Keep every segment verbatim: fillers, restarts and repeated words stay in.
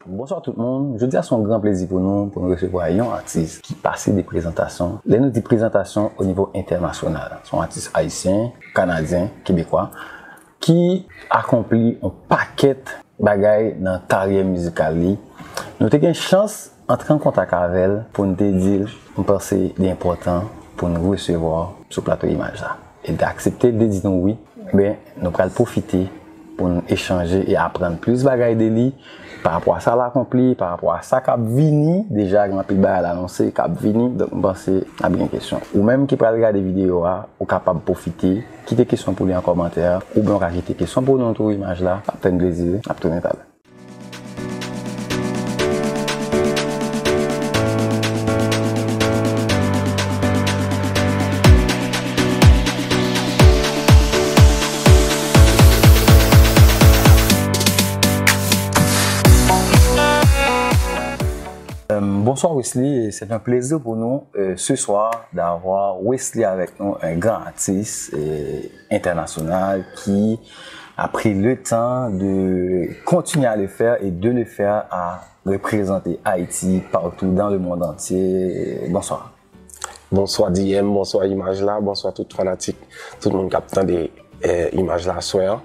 Bonswa tout moun. Jodi a se yon gran plezi pou nou, pou nou resevwa yon atis ki pase de prezantasyon. Lè nou di prezantasyon o nivo entènasyonal, se yon atis ayisyen, kanadyen, kebekwa, ki akonpli yon pakèt bagay nan karyè mizikal li. Nou te gen chans antre an kontak avè l pou n te di l, m panse li enpòtan pou n resevwa w sou plato Imaj la. E l te aksepte, l te di nou wi. Ben, nou pral pwofite pou n echanje e aprann plis bagay de li, pa rapò a sa l akonpli, pa rapò a sa k ap vini. Deja, gen anpil bagay l anonse k ap vini, donk m panse n ap gen kesyon. Ou menm ki pral gade videyo a, ou kapab pwofite, kite kesyon pou li an kòmantè, oubyen ou ka kite kesyon pou nou tou, Imaj la, ap fè n plezi, n ap tounen talè. Euh, bonsoir Wesley, et c'est un plaisir pour nous euh, ce soir d'avoir Wesley avec nous, un grand artiste euh, international qui a pris le temps de continuer à le faire et de le faire à représenter Haïti partout dans le monde entier. Bonsoir. Bonswa D M, bonswa Imaj la, bonswa tout fanatik, tout moun k ap tande eh, Imaj la aswè an.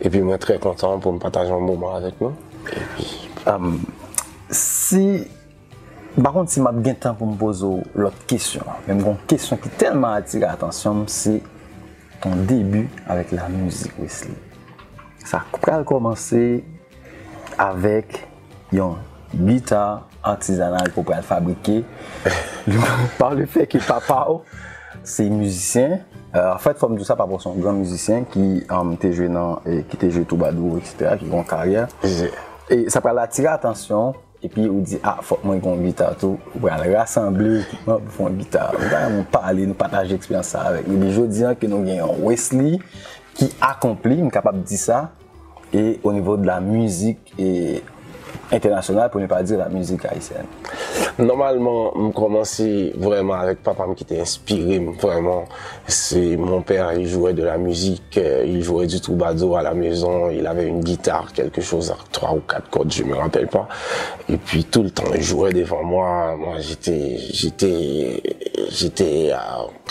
Epi mwen trè kontan pou m pataje yon moman avèk nou. Epi, um, si M pa konn si m ap gen tan pou m poze w lòt kesyon, men m gen yon kesyon ki tèlman atire atansyon m, se ton debi avèk lamizik, Wesley. Sa pral kòmanse avèk yon gita atizanal ke w pral fabrike pa le fè ke papa w se mizisyen. Anfèt, fò m di w sa, papa w se yon gran mizisyen ki um, te jwe nan, ki te jwe twoubadou, etsetera, ki gen yon karyè. E sa pral atire atansyon w. Epi ou di, a, fòk mwen gen yon gita tou, ou pral rasanble ekipman pou fè yon gita. Ou ta renmen pale, nou pataje eksperyans sa avèk nou. Epi jodi a ke nou gen yon Wesley ki akonpli, m kapab di sa, e o nivo de la mizik e entènasyonal, pou ne pa di la mizik ayisyèn. Nòmalman, m kòmanse vrèman avèk papa m ki te enspire m vrèman. C'est mon père, il jouait de la musique, euh, il jouait du troubadour à la maison, il avait une guitare, quelque chose à trois ou quatre cordes, je me rappelle pas. Et puis tout le temps, il jouait devant moi. Moi, j'étais, j'étais, j'étais euh,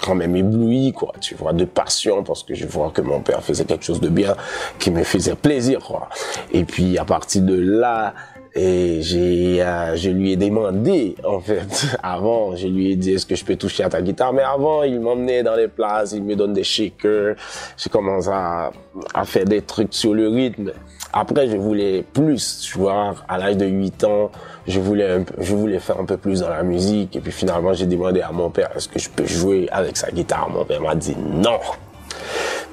quand même ébloui, quoi, tu vois, de passion, parce que je vois que mon père faisait quelque chose de bien, qui me faisait plaisir, quoi. Et puis, à partir de là, Et j'ai, euh, je lui ai demandé, en fait, avant, je lui ai dit, est-ce que je peux toucher à ta guitare? Mais avant, il m'emmenait dans les places, il me donne des shakers. J'ai commencé à, à faire des trucs sur le rythme. Après, je voulais plus, tu vois. À l'âge de huit ans, je voulais, un peu- je voulais faire un peu plus dans la musique. Et puis finalement, j'ai demandé à mon père, est-ce que je peux jouer avec sa guitare? Mon père m'a dit non.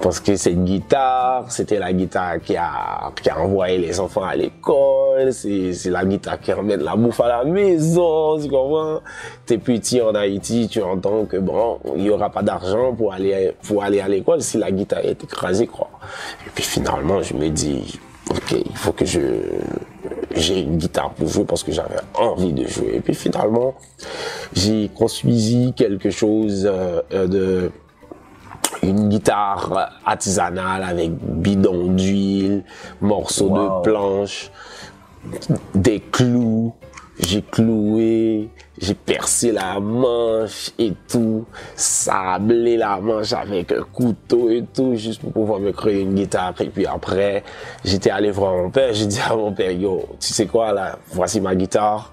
Parce que cette guitare, c'était la guitare qui a, qui a envoyé les enfants à l'école, c'est, c'est la guitare qui emmène la bouffe à la maison, tu comprends? T'es petit en Haïti, tu entends que bon, il y aura pas d'argent pour aller, pour aller à l'école si la guitare est écrasée, quoi. Et puis finalement, je me dis, ok, il faut que je, j'ai une guitare pour jouer parce que j'avais envie de jouer. Et puis finalement, j'ai construit quelque chose euh, euh, de une guitare artisanale avec bidon d'huile, morceaux de planche, des clous. J'ai cloué, j'ai percé la manche et tout, sablé la manche avec un couteau et tout, juste pour pouvoir me créer une guitare. Et puis après, j'étais allé voir mon père, j'ai dit à mon père, yo, tu sais quoi là, voici ma guitare,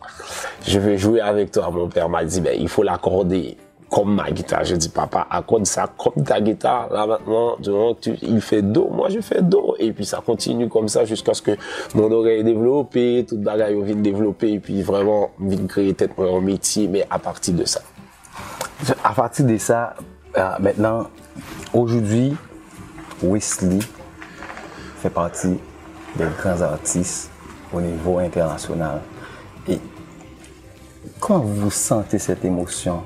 je vais jouer avec toi. Mon père m'a dit, ben, il faut l'accorder comme ma guitare. Je dis, papa, accorde ça comme ta guitare. Là maintenant, du moment que tu, il fait do, moi je fais do. Et puis ça continue comme ça jusqu'à ce que mon oreille développe, tout bagay yo vin développé. Et puis vraiment, vin créer tête moi un métier, mais à partir de ça. À partir de ça, euh, maintenant, aujourd'hui, Wesley fait partie des grands artistes au niveau international. Et comment vous sentez cette émotion?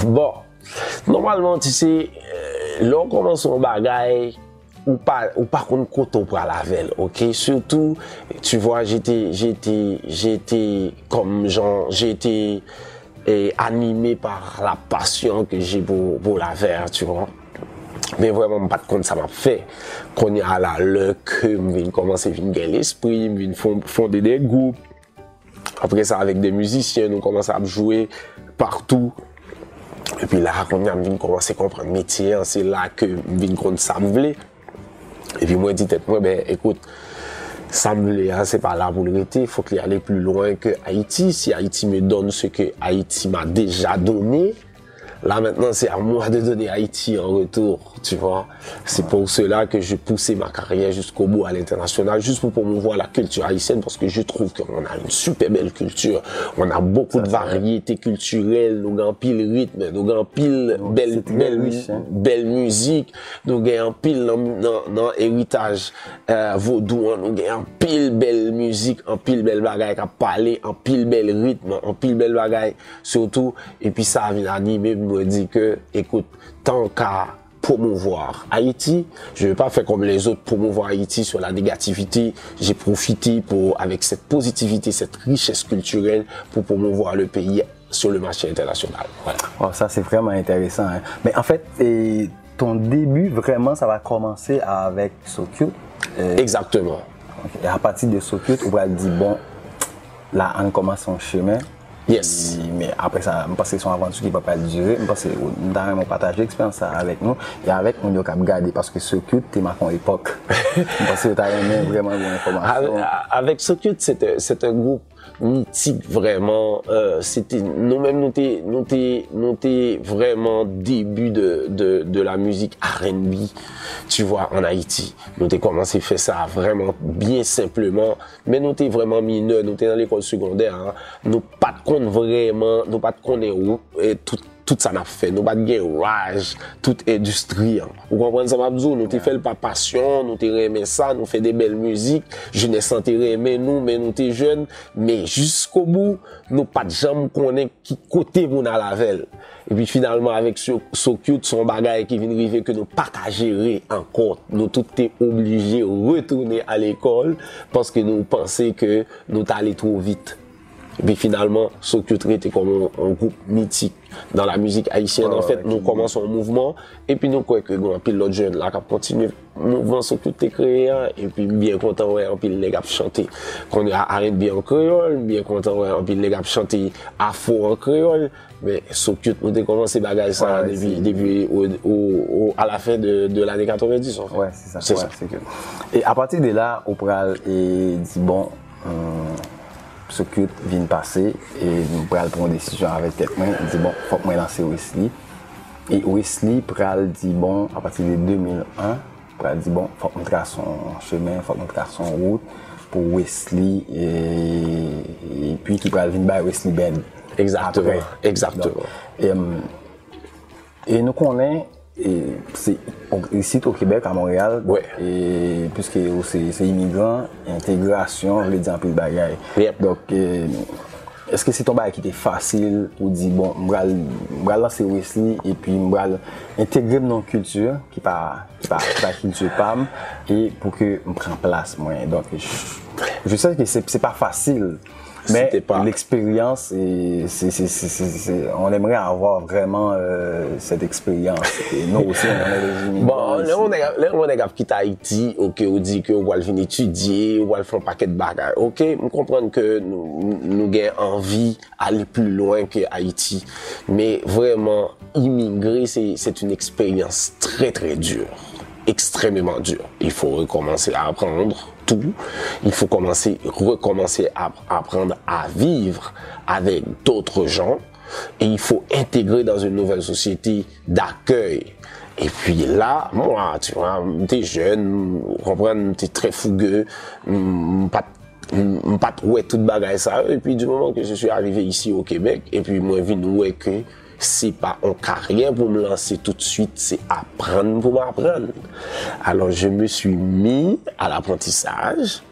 Bon, normalement, tu sais, euh, lè w kòmanse yon bagay, ou pa, ou pa konn kote w pral avè l, ok? Surtout, tu vois, j'étais, j'étais, j'étais comme genre, j'étais eh, animé par la passion que j'ai pour, pour l'affaire, tu vois. Men vrèman, m pa t konn sa m ap fè. Kounye a la, lè ke m vin kòmanse vin gen lespri, m vin fon- fonde de gwoup. Apre sa, avèk de mizisyen, nou kòmanse ap jwe patou. Epi la, kounye a, m vin kòmanse konprann metye an, se la ke m vin konn sa m vle. Epi mwen di tèt mwen, ben, ekout, sa m vle a, se pa la pou l rete, fòk li ale pli lwen ke Ayiti. Si Ayiti me donne ce que Haïti m'a déjà donné, là maintenant, c'est à moi de donner Haïti en retour, tu vois. C'est pour cela que je poussais ma carrière jusqu'au bout à l'international, juste pour promouvoir la culture haïtienne, parce que je trouve qu'on a une super belle culture. On a beaucoup de variétés culturelles, nou gen anpil ritm, nou gen anpil bèl, bèl, bèl mizik, nou gen anpil nan, nan, nan eritaj, euh, vodou an, nou gen anpil bèl mizik, anpil bèl bagay k ap pale, anpil bèl ritm, anpil bèl bagay, sitou, epi sa vin anime m, mwen di ke, ekout, tan ka promouvoir Haïti, je vais pas faire comme les autres, promouvoir Haïti sur la négativité. J'ai profité pour, avec cette positivité, cette richesse culturelle, pour promouvoir le pays sur le marché international. Voilà. Wow, sa se vrèman enteresan. Men an fèt, ton debi vrèman sa va kòmanse avèk So Cute. Exactement. E apati de So Cute, ou pral di bon, la ann kòmanse yon chemen. Yes. Men apre sa, m panse se yon avanti ki pa pral dire. M panse m ta renmen pataje eksperyans sa avèk nou e avèk moun yo k ap gade, paske So Cute te make yon epòk. M panse yo ta renmen vrèman yon enfòmasyon. Avec So Cute, c'est un groupe mitik vrèman. Se te nou menm, nou te nou te nou te vrèman debi de de de la musique R and B, tu vois, en Haïti. Nou te kòmanse fè sa vrèman byen senpleman. Men nou te vrèman minè, nou te nan lekòl segondè a, nou pa t konn vrèman, nou pa t konnen tout, tout sa n ap fè, nou pa t gen raj tout endistri an. Ou konprann sa m ap di w? Nou te fè l pa pasyon, nou te renmen sa, nou fè de bèl mizik, jenès lan te renmen nou, men nou te jèn, men jiskobou, nou pa t janm konnen ki kote pou n al avè l. Epi finalman, avèk So Cute, se yon bagay ki vin rive ke nou pa ka jere ankò. Nou tout te oblije retounen a lekòl paske nou panse ke nou t ale two vit. Epi finalman, So Cute rete kòm yon gwoup mitik nan la mizik ayisyèn. Anfèt, nou kòmanse yon mouvman, epi nou kwè ke gen anpil lòt jèn la k ap kontinye mouvman So Cute te kreye a, epi m byen kontan wè anpil nèg ap chante kounye a R and B an kreyòl, m byen kontan wè anpil nèg ap chante afro an kreyòl, men So Cute nou te kòmanse bagay sa depi, depi o, o, o, à la fin de, de l'année quatre-vingt-dix, en fait. Ouais, c'est ça. C'est ça. E apati de la, ou pral e, di bon, So Cute vin pase, e m pral pran yon desizyon avèk tèt mwen, m di bon, fòk mwen lanse Wesley. E Wesley pral di bon, apati de de mil en, pral di bon, fòk m trase yon chemen, fòk m trase yon wout pou Wesley, e, epi ki pral vin bay Wesley Band. Exactement, exactement. E nou konnen, e, se isit o Kebèk, a Monreyal, e, piske ou se, se imigran, entegrasyon vle di anpil bagay. Donk, e, èske se te yon bagay ki te fasil pou di, bon, m pral, m pral lanse Wesley epi m pral entegre m nan yon kilti ki pa, ki pa, ki pa kilti pa m, e pou ke m pran plas mwen? Donk, je, je sais que c'est, c'est pas facile. Men leksperyans, se, se, se, se, se, on aimerait avoir vraiment euh, cette expérience. Et nous aussi, on aimerait les immigrants. Bon, lè yon nèg ap kite Ayiti, ok, ou di ke ou pral vin etidye, ou pral fè yon pakèt bagay. Ok, m konprann ke nou, nou gen anvi ale pli lwen ke Ayiti. Men vrèman, imigre, c'est, c'est une expérience très, très dure, extrêmement dure. Il faut recommencer à apprendre tout. Il faut commencer, recommencer à apprendre à vivre avec d'autres gens. Et il faut intégrer dans une nouvelle société d'accueil. Et puis là, moi, tu vois, m te jèn, ou konprann, m te très fougueux, m pa t M pa t wè tout bagay sa yo, epi du moment que je suis arrivé ici au Québec, epi mwen vin wè ke se pa yon karyè pou m lanse tout de suite, se aprann pou m aprann. Alors, je me suis mis à l'apprentissage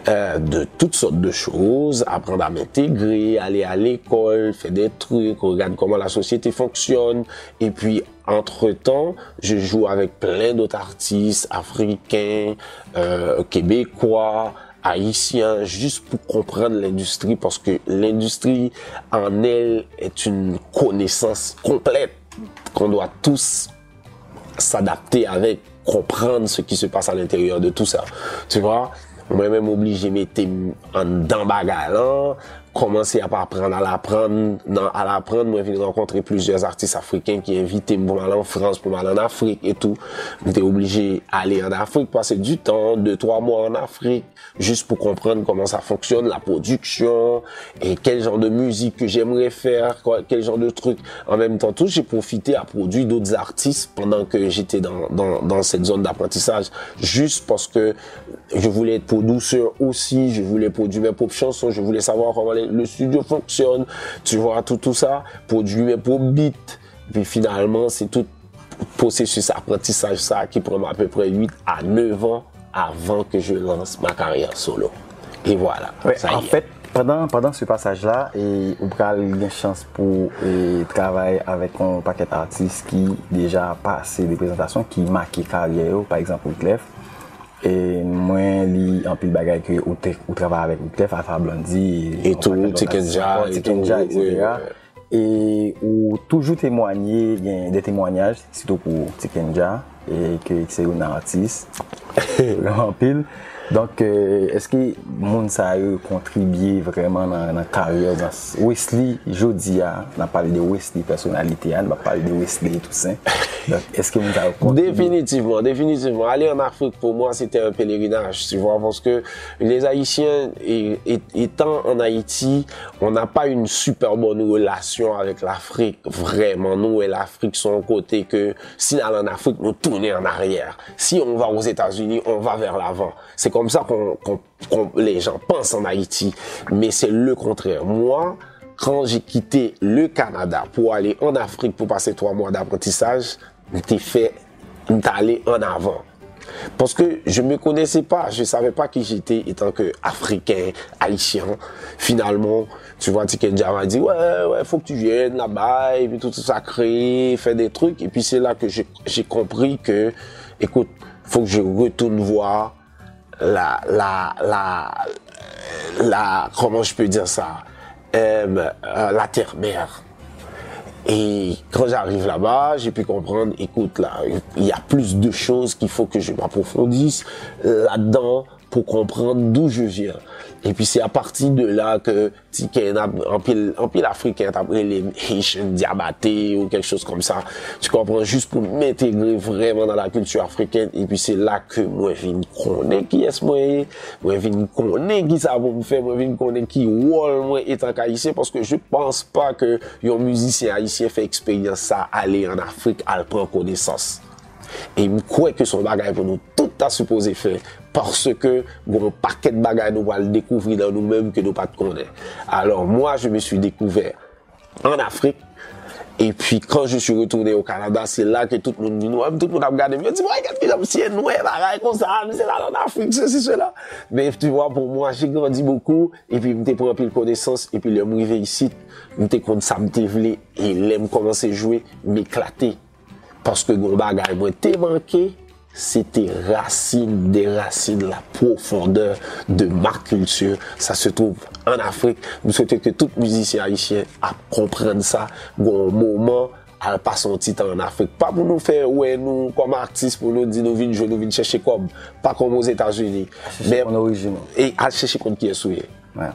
euh, de toutes sortes de choses, apprendre à m'intégrer, aller à l'école, faire des trucs, regarder comment la société fonctionne, et puis entre-temps, je joue avec plein d'autres artistes africains, euh, québécois, ayisyen, jis pou konprann lendistri, paske lendistri an èl est une connaissance complète qu'on doit tous s'adapter avec, comprendre ce qui se passe à l'intérieur de tout ça. Tu vois? Mwen menm oblije mete m anndan bagay lan, kòmanse ap aprann, al aprann, nan al aprann, mwen vin rankontre plizyè atis afriken ki envite m pou m al an Frans, pou m al an Afrik e tou. M te oblije ale an Afrik, pase du tan, de twa mwa an Afrik, jis pou konprann kòman sa fonksyone, la production, et quel genre de musique que j'aimerais faire, quoi, quel genre de truc. En même temps, tout, j'ai profité à produire d'autres artistes pendant que j'étais dans, dans, dans cette zone d'apprentissage, juste parce que je voulais être producteur aussi, je voulais produire mes propres chansons, je voulais savoir comment les- le studio fonctionne, tu vois, tout, tout ça, produire mes propres beats. Puis finalement, c'est tout processus apprentissage ça qui prend à peu près huit à neuf ans avant que je lance ma carrière solo. Et voilà, Ouais, ça an y est. Fèt, pandan, pandan se pasaj la, e, ou pral gen chans pou e, travay avèk yon pakèt atis ki deja pase de prezantasyon, ki make karyè yo, pa egzanp Wyclef. E mwen li anpil bagay ke ou, te, ou travay avèk Wyclef, Alpha Blondy, E tou, Tikenja, e tou, Tikenja, wi, etsetera. E ou toujou temwanye, gen de temwanyaj, sitou pou Tikenja, e ke se yon atis, vreman anpil. Donk, euh, èske moun sa yo kontribye vreman nan, nan karyè dans? Wesley, jodi a, n ap pale de Wesley pèsonalite a, n ap pale de Wesley Toussaint. Donk, èske moun sa yo kontribye? Définitivement, définitivement. Aller en Afrique, pour moi, c'était un pèlerinage, tu vois, parce que les Haïtiens, é- é- étant en Haïti, on n'a pas une super bonne relation avec l'Afrique, vraiment. Nous et l'Afrique, c'est un côté que, si on allait en Afrique, nous tournons en arrière. Si on va aux États-Unis, on va vers l'avant. C'est comme ça qu'on qu'on- qu'on- les gens pensent en Haïti, mais c'est le contraire. Moi, quand j'ai quitté le Canada pour aller en Afrique pour passer trois mois d'apprentissage, m te fè, m t ale an avan. Parce que je me connaissais pas, je savais pas qui j'étais étant que Africain, Haïtien. Finalement, tu vois, Ticket Java dit, ouais, ouais, faut que tu viennes là-bas, et puis tout ça, créer, faire des trucs. Et puis c'est là que j'ai j'ai compris que, écoute, faut que je retourne voir la, la, la, la, comment je peux dire ça, euh, euh, la terre-mère. Et quand j'arrive là-bas, j'ai pu comprendre, écoute, là, il y a plus de choses qu'il faut que je m'approfondisse là-dedans pour comprendre d'où je viens. Et puis c'est à partir de là que Tiken, anpil, anpil Afriken t ap rele m Haitian Diabaté ou quelque chose comme ça. Tu comprends? Juste pour m'intégrer vraiment dans la culture africaine. Et puis c'est là que mwen vin konnen kiyès mwen ye, mwen vin konnen ki sa pou m fè, mwen vin konnen ki wòl mwen etan k Ayisyen, paske je pense pas que yon mizisyen ayisyen fè eksperyans sa, ale an Afrik, al pran konesans. E m kwè ke se yon bagay pou nou tout ta sipoze fè, paske gen yon pakèt bagay nou pral dekouvri nan nou menm ke nou pa t konnen. Alors, moi, je me suis découvert en Afrique. Et puis, quand je suis retourné au Canada, c'est là que tout le monde dit, ouais, tout le monde a regardé, me dit, ouais, gade, mesye, nwè, bagay konsa, misye la en Afrique, ceci, cela. Mais tu vois, pour moi, j'ai grandi beaucoup, et puis, m te pran anpil konesans, et puis, lè m rive ici, m te konn sa m te vle, et lè m kòmanse jwe, m eklate. Paske gon bagay mwen te manke, se te rasin de rasin, la profondeur de ma culture. Ça se trouve en Afrique. M swete ke tout mizisyen ayisyen ap konprann sa. Gon moman, al pase yon ti tan an Afrik. Pa pou nou fè wè nou kòm atis, pou nou di nou vin jwe, nou vin chèche kòb. Pa kòm Ozetazini. Chèche konn orijin ou. E al chèche konn kiyès ou ye. Ouais.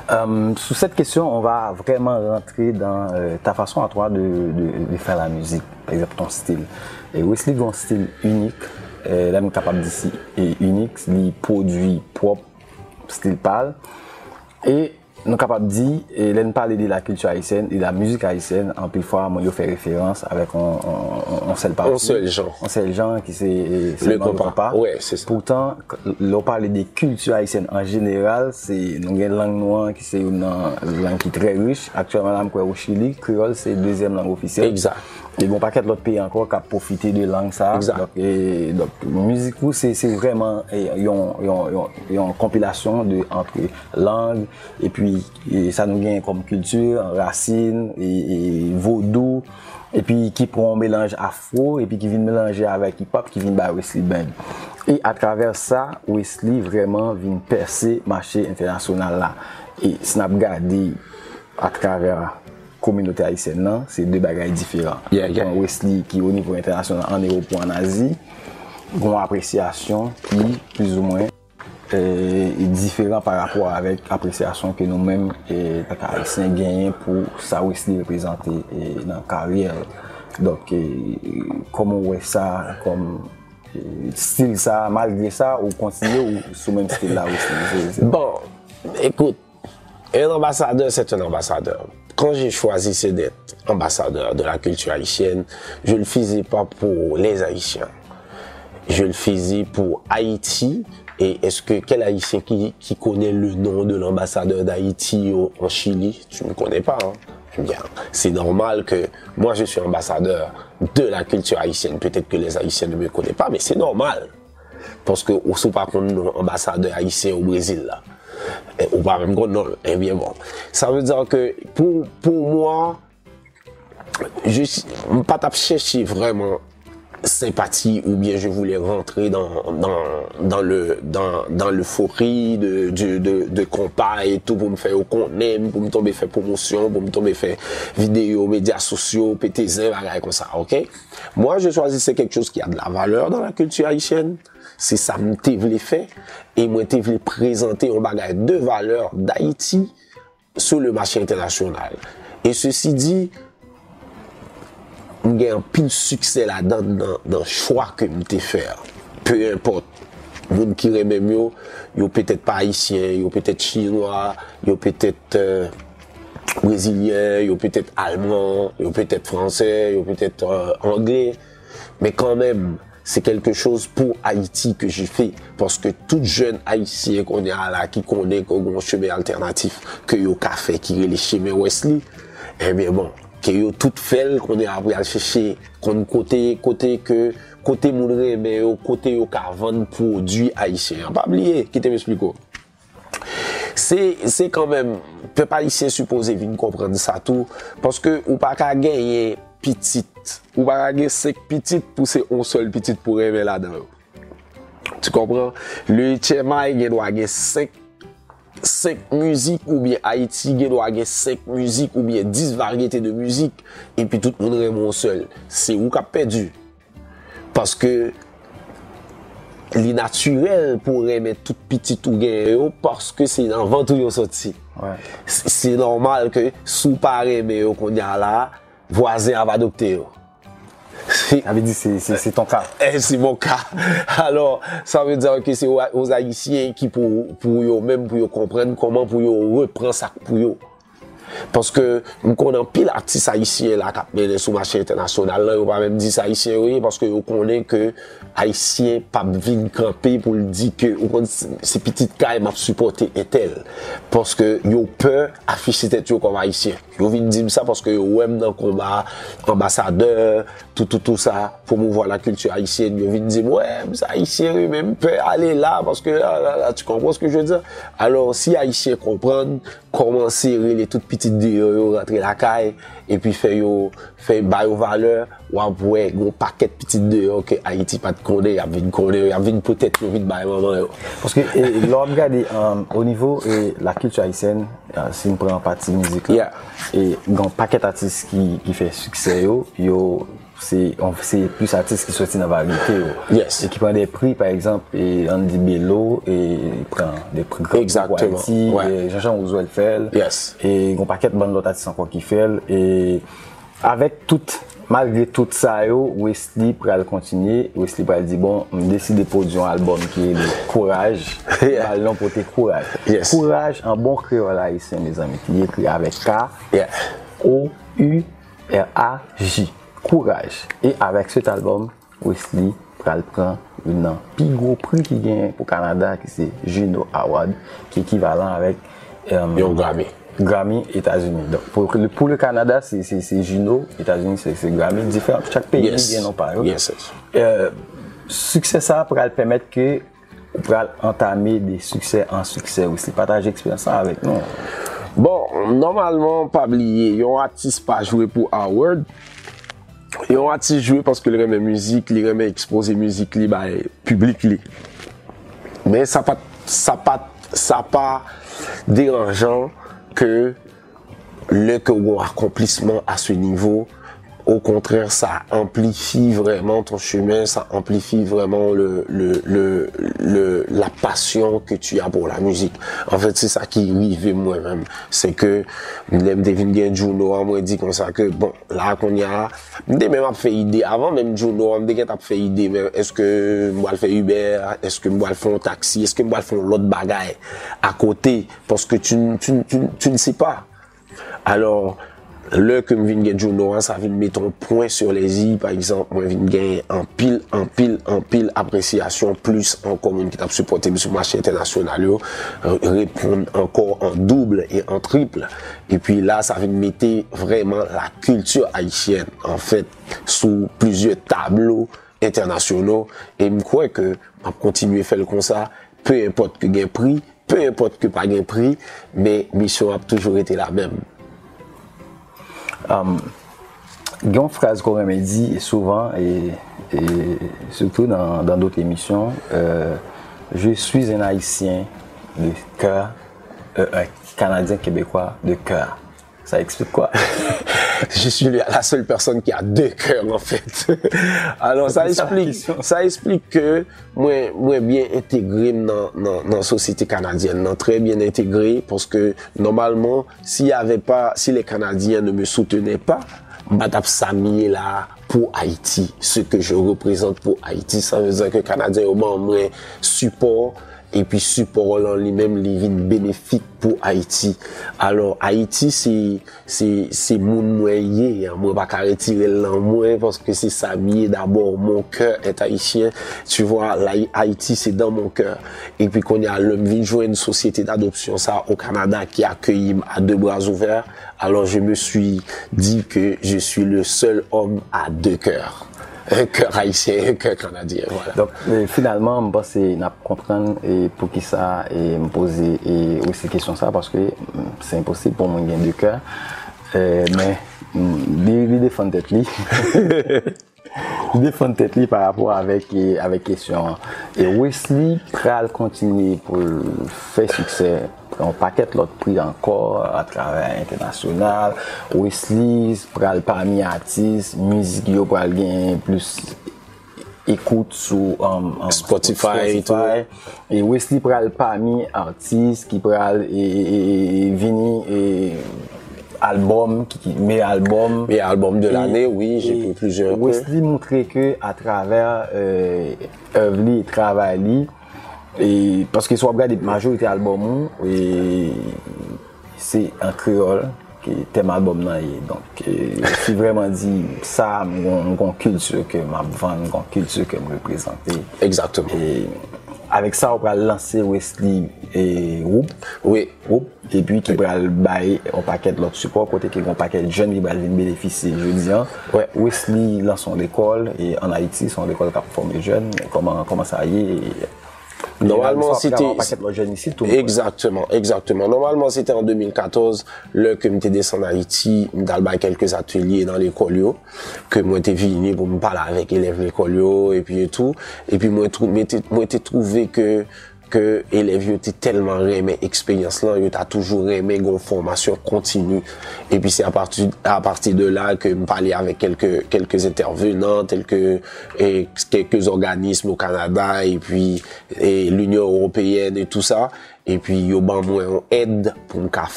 Euh, sur cette question, on va vraiment rentrer dans euh, ta façon à toi de, de, de faire la musique, par exemple ton style. Et Wesley a un style unique, euh, là, on est capable d'ici, et unique, li produit propre style pal. Et nou kapab di, e, lè n pale de la kilti ayisyèn e la mizik ayisyèn, anpil fwa, moun yo fè referans avèk on, on, on, on sèl pati. On sèl jan. On sèl jan ki se, e, se Le konpa. Konpa. Ouais, c'est ça. Pourtant, k-, lè w pale de kilti ayisyèn an jeneral, se, nou gen lang nou an ki se youn nan lang ki trè rich. Aktyèlman la, m kwè o Chili, kreyòl se dezyèm lang ofisyèl. Exact. E gen yon pakèt lòt peyi ankò k ap pwofite de lang sa. Exact. Donk, e, donk, mizik ou se, se vrèman, e, yon, yon, yon, yon konpilasyon de, ant lang, epi, e, sa nou genyen kòm kilti, rasin, e, e, vodou, epi ki pran yon melanj afro, epi ki vin melanje avèk hip hop, ki vin bay Wesley Band. E atravè sa, Wesley vrèman vin pèse mache entènasyonal la. E si n ap gade atravè kominote ayisyèn nan, se de bagay diferan. Yeah, yeah. Ou pran Wesley ki o nivo entènasyonal ann Ewòp ou ann Azi, gen yon apresyasyon ki plizoumwen eh, diferan pa rapò avèk apresyasyon ke nou menm, eh, tanke Ayisyen, genyen pou sa Wesley reprezante, eh, nan karyè l. Donk, eh, kòman w wè sa kòm, eh, stil sa, malgre sa, ou kontinye ou sou menm stil la Wesley? Se- se- Bon, écoute, un ambassadeur, c'est un ambassadeur. Quand j'ai choisi d'être ambassadeur de la culture haïtienne, je le faisais pas pour les Haïtiens. Je le faisais pour Haïti. Et est-ce que quel Haïtien qui, qui connaît le nom de l'ambassadeur d'Haïti au- en Chili? Tu ne connais pas, hein? Eh bien, c'est normal que moi, je suis ambassadeur de la culture haïtienne. Peut-être que les Haïtiens ne me connaissent pas, mais c'est normal. Paske ou si w pa konn non anbasadè ayisyen o Brezil la, eh, ou pa menm konn non l. Ebyen bon. Sa vle di ke pou, pou mwen, je, m pa t ap chèche vrèman senpati oubyen je voulais rentrer dans, dans, dans le, dans, dans l'euphorie de, de, de, de konpa et tout pou m fè yo konnen m, pou m tonbe fè pwomosyon, pou m tonbe fè videyo, medya sosyo, pete zen, bagay konsa, ok? Moi, je choisissais quelque chose qui a de la valeur dans la culture haïtienne. Se sa m te vle fè. E mwen te vle prezante yon bagay de valè d'Haïti sur le marché international. E ceci dit, m gen anpil siksè ladan nan, nan chwa ke m te fè a. Peu importe, moun ki renmen m yo, yo petèt pa ayisyen, yo petèt chinwa, yo petèt euh, brezilyen, yo petèt alman, yo petèt fransè, yo petèt euh, anglè. Men kanmenm, se quelque chose pour Haïti que je fais. Paske tout jèn ayisyen kounye a la ki konnen ke gen yon chemen altènatif ke yo ka fè ki rele chemen Wesley, ebyen bon, ke yo tout fè l kounye a pral chèche konn kote, kote ke, kote moun renmen yo, kote yo ka vann pwodui ayisyen an. Pa bliye, kite m esplike w. Se, se kanmenm, pèp ayisyen sipoze vin konprann sa tou, paske ou pa ka genyen pitit, ou pa ka gen senk pitit pou se yon sèl pitit pou renmen ladan yo. Tu comprends? Le H M I gen dwa gen senk, senk mizik, oubyen Ayiti gen dwa gen senk mizik oubyen dis varyete de mizik, epi tout moun renmen yon sèl. Se ou k ap pèdi. Paske li natirèl pou w renmen tout pitit ou genyen yo, paske se nan vant ou yo soti. Se nòmal ke si w pa renmen yo kounye a la, vwazen ap adopte yo. Sa vle di se, se, se ton ka. Eh, c'est mon cas. Alò, sa vle di ke se aux Haïtiens ki pou, pou yo menm, pou yo konprann kòman pou yo repran sa k pou yo. Paske m konn anpil atis ayisyen la k ap mennen sou mache entènasyonal la, yo pa menm di se ayisyen yo ye, paske yo konnen ke ayisyen p ap vin kanpe pou l di ke, ou konn, se pitit kay m ap sipòte entèl. Paske yo pè afiche tèt yo kòm ayisyen. Yo vin di m sa paske yo wè m nan konba anbasadè, tout, tout, tout sa, promouvoir la culture haïtienne. Yo vin di m, wè, m se ayisyen, wi, men m pè ale la, paske la, la, la, tu comprends ce que je veux dire? Alò, si ayisyen konprann, kòmanse rele tout pitit deyò yo rantre lakay, epi fè yo, fè ba yo valè, w ap wè, gen yon pakèt pitit deyò ke Ayiti pa t konnen, y ap vin konnen yo, y ap vin pote tèt yo, vin bay manman yo. Paske, e, lè w ap gade, um, o nivo, e, la culture haïtienne, uh, si n pran pati mizik la, e, gen yon pakèt atis ki, ki fè siksè yo, yo, se, se plis atis ki soti nan varyete yo. E ki pran de pri, pa egzanp, e, ann di Belo, e, pran de pri pou Ayiti, e, Jean-Jean Roosevelt fè l, e, gen yon pakèt bann lòt atis ankò ki fè l, e, Avèk tout, malgre tout sa yo, Wesley pral kontinye. Wesley pral di, bon, m deside pwodui yon albòm ki rele Kouraj. Ba l non pote Kouraj. Kouraj an bon kreyòl ayisyen, mezanmi, ki ekri avèk K, O, U, R, A, J. Kouraj. E avèk set albòm, Wesley pral pran youn nan pi gwo pri ki genyen pou Kanada, ki se Juno Award, ki ekivalan avèk, um, yon Grammy. Grammy Etazini. Donk, pou, pou le Kanada, se, se, se Juno, Etazini, se, se Grammy. Diferan, chak peyi gen non pa yo. Euh, siksè sa a pral pèmèt ke ou pral antame de siksè an siksè. Wesley, pataje eksperyans sa avèk nou. Bon, nòmalman, pa bliye, yon atis pa jwe pou award. Yon atis jwe paske li renmen mizik, li renmen ekspoze mizik li bay piblik li. Men sa pa, sa pa, sa pa deranjan ke lè ke w gen yon akonplisman a se nivo, okontrè, sa anplifye vrèman ton chemen, sa anplifye vrèman le, le, le, le, la passion que tu as pour la musique. Anfèt, se sa ki rive mwen menm. Se ke lè m te vin gen Juno a, mwen di konsa ke, bon, la kounye a, m te menm ap fè ide, avan menm Juno a, m te gentan ap fè ide, men èske m pral fè Uber, èske m pral fè yon taksi, èske m pral fè yon lòt bagay akote, paske tu, tu, tu, tu ne sais pas. Alò, lè ke m vin gen Juno a, sa vin mete yon pwen sur les i. Pa egzanp, mwen vin gen anpil, anpil, anpil apresyasyon, plis ankò moun ki t ap sipòte m sou mache entènasyonal yo, reponn ankò an doub e an trip. Epi la, sa vin mete vrèman la kilti ayisyèn, anfèt, sou plizyè tablo entènasyonal. E m kwè ke m ap kontinye fè l konsa, pe enpòt ke gen pri, pe enpòt ke pa gen pri, men misyon ap toujou rete la menm. Um, gen yon fraz ke w renmen di souvan, e, e sitou nan, dans d'autres émissions, euh, je suis un Haïtien de cœur, euh, un Canadien québécois de cœur. Ça explique quoi? Je suis la seule personne qui a deux cœurs, en fait. Alors, ça explique, ça explique que mwen, mwen byen entegre m nan, nan, nan sosyete kanadyèn nan, trè byen entegre, paske nòmalman, si y avait pas, si les Canadiens ne me soutenaient pas, m pa t ap sa m ye la pour Haïti, ce que je représente pour Haïti. Ça veut dire que Canadiens yo ban mwen sipò, epi sipò lan li menm li vin benefik pou Ayiti. Alò, Ayiti se, se, se moun mwen ye, mwen pa ka retire l nan mwen, paske se sa m ye dabò, mon cœur est haïtien, tu vois, la, Ayiti se dans mon cœur. Epi kounye a, lè m vin jwenn sosyete d'adoption sa o Kanada ki akeyi m a de bra ouvè, alors je me suis dit que je suis le seul homme à deux cœurs. Un cœur haïtien, un cœur canadien, voilà. Donk, e, finalman, m panse n ap konprann e, poukisa e, m poze e, Wesley kesyon sa, paske mm, se enposib pou mwen gen de kè. E, men, mm, li, li defann tèt li. Li defann tèt li pa rapò avèk, e, avèk kesyon an. E Wesley pral kontinye pou l fè siksè yon pakèt lòt pri ankò atravè entènasyonal. Wesley pral pami atis, mizik yo pral gen plis ekout sou um, um, Spotify, Spotify. E Wesley pral pami atis ki pral e, e, e, e, vini e, albòm, ki, ki meyè albòm. Meilleur album de l'année, oui, j'ai pris plusieurs prix. Wesley montre ke atravè euh, èv li, travay li, e, paske si w ap gade majorite albòm ou, e, se an kreyòl, ke tèm albòm nan ye. Donk, e, si vrèman di sa, m gon, m gon kilti ke m ap vann, m gon kilti ke m reprezante. Exactement. E avèk sa, ou pral lanse Wesley e, Whoop. Oui. Whoop. Epi ki pral bay yon pakèt lòt sipò, kote ke gon pakèt jèn ki pral vin benefisye jodi an. Ouais. Wesley lanse yon lekòl e, an Ayiti, se yon lekòl k ap fòme jèn. Kòman, kòman sa ye? Nòmalman, se te pakèt lòt jèn isit tou. Exactement, exactement. Nòmalman, se te an de mil katòz, lè ke m te desann Ayiti, m t al bay kèlke atelye nan lekòl yo, ke mwen te vini pou m pale avèk elèv lekòl yo, epi etou. Epi mwen, mwen te twouve ke, ke elèv yo te tèlman renmen eksperyans lan, yo ta toujou renmen gon fòmasyon kontini. Epi se apati, apati de la ke m pale avèk kèlke, kèlke entèvenan, tèlke e, kèlke òganism o Kanada, epi e, l'Union Européenne e tou sa, epi yo ban mwen yon èd pou m ka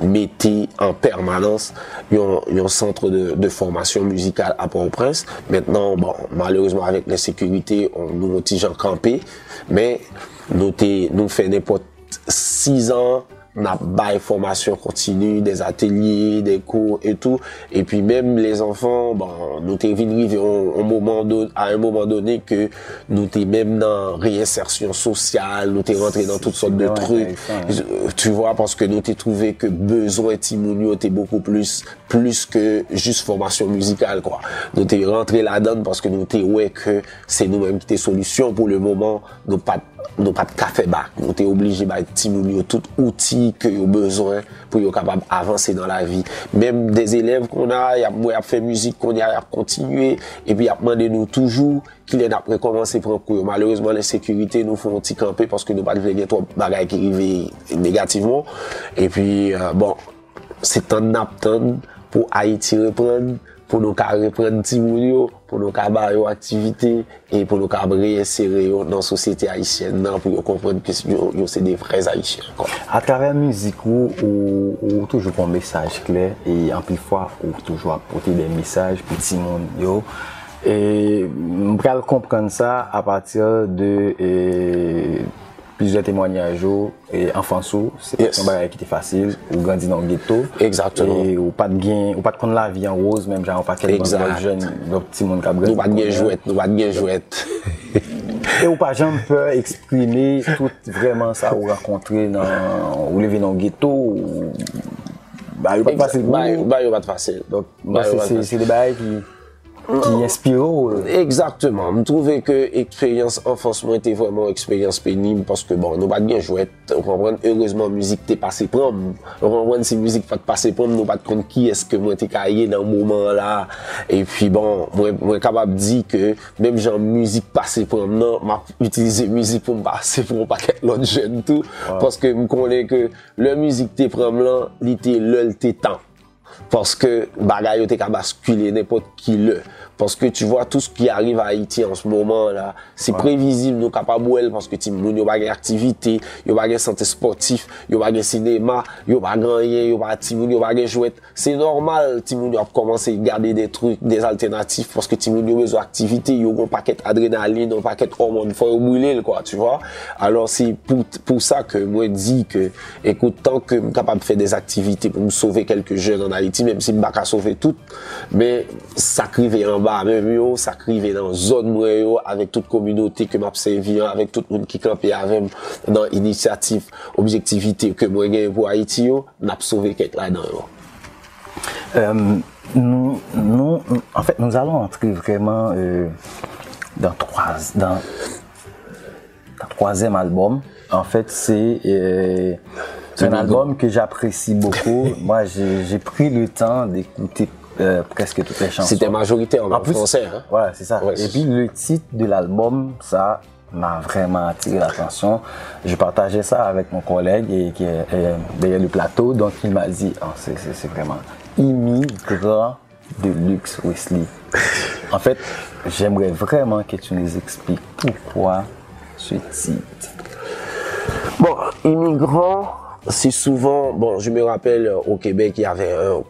mete an pèmanans yon, yon sant de, de fòmasyon mizikal a Pòtoprens. Mentnan, bon, malerezman, avèk lensekirite, nou yon ti jan kanpe, men nou te, nou fè nenpòt sizan n ap bay fòmasyon kontini, des ateliers, des cours et tout. Epi menm les enfants, bon, nou te vin rive yon, yon moman do, a yon moman done ke nou te menm nan reyensèsyon sosyal, nou te rantre nan tout sòt de truc. Tu vois, paske nou te twouve ke bezwen timoun yo te bokou plis, plis ke jis fòmasyon mizikal, kwa. Nou te rantre ladann paske nou te wè ke se nou menm ki te solisyon pou le moman, nou pa t nou pa t ka fè bak. Nou te oblije bay timoun yo tout outi ke yo bezwen pou yo kapab avanse nan lavi. Menm de elèv kounye a, y ap, y ap fè mizik kounye a, y ap kontinye, epi y ap mande nou toujou kilè n ap rekòmanse pran kou yo. Malerezman, lensekirite nou fè yon ti kanpe paske nou pa t vle gen twòp bagay ki rive negativman. Epi, euh, bon, Se tann n ap tann pou Ayiti reprann, pou nou ka reprann timoun yo, pou nou ka ba yo aktivite e pou nou ka reyensere yo nan sosyete ayisyèn nan, pou yo konprann ke yo, yo se de vrè Ayisyen ankò. Atravè mizik ou, ou, ou toujou gen yon mesaj klè e anpil fwa ou toujou ap pote de mesaj pou timoun yo. E m pral konprann sa apati de e, plizyè temwanyaj ou e anfans ou, se pa t yon bagay ki te fasil, ou grandi nan yon geto, e ou pa t gen, ou pa t konn lavi an woz, menm jan yon pakèt bann lòt jèn, lòt timoun k ap grandi. Nou pa t gen jwèt, nou pa t gen jwèt. E ou pa janm pè eksprime tout vrèman sa ou rankontre nan, ou leve nan yon geto, ou, bagay yo pa t fasil pou ou. Bagay yo pa t fasil. Donk, se de bagay ki ki enspire w. Egzakteman. M twouve ke eksperyans anfans mwen te vrèman yon eksperyans penib paske, bon, nou pa t gen jwèt, ou konprann? Erezman, mizik te pase pran m. Ou konprann? Si mizik pa t pase pran m, nou pa t konn kiyès ke mwen te ka ye nan moman an la. Epi, bon, mwen, mwen kapab di ke menm jan mizik pase pran m nan, m ap itilize mizik pou m pase pran yon pakèt lòt jèn tou. Paske m konnen ke lè mizik te pran m lan, li te lè l te tan. Paske bagay yo te ka baskile nenpòt ki lè. Paske, tu vois, tout ce qui arrive à Haïti en ce moment là, se previzib, nou kapab wè l, paske timoun yo pa gen aktivite, yo pa gen sant espòtif, yo pa gen sinema, yo pa gen anyen, yo pa, timoun yo pa gen jwèt. Se nòmal, timoun yo ap kòmanse gade de trucs, de altènatif, paske timoun yo bezwen aktivite, yo gen yon pakèt adrenalin, yon pakèt òmòn, fò yo brile l, kwa, tu vois. Alò, se pou, pou sa ke mwen di ke Ekout, tan ke m kapab fè de aktivite pou m sove kèlke jèn an Ayiti, menm si m pa ka sove tout, men sa k rive anba men m yo, sa k rive nan zòn mwen yo, avèk tout kominote ke m ap sèvi an, avèk tout moun ki kanpe avè m nan inisyativ, objektivite ke mwen genyen pou Ayiti yo, n ap sove kèk ladan yo. Euh, nous, nous, en fait, nous allons entrer vraiment euh, dans trois, dans Ton troisième album, en fait, c'est euh, c'est un album que j'apprécie beaucoup. Moi, j'ai j'ai pris le temps d'écouter euh, presque toutes les chansons. C'était majoritairement en français, hein? Voilà, c'est ça. Et puis le titre de l'album, ça m'a vraiment attiré l'attention. Je partageais ça avec mon collègue et, qui est euh, derrière le plateau, donc il m'a dit, oh, c'est c'est- c'est vraiment immigrant de luxe, Wesley. En fait, j'aimerais vraiment que tu nous expliques pourquoi ce titre. Bon, immigrant, c'est souvent, bon, je me rappelle euh, au Québec, il y avait un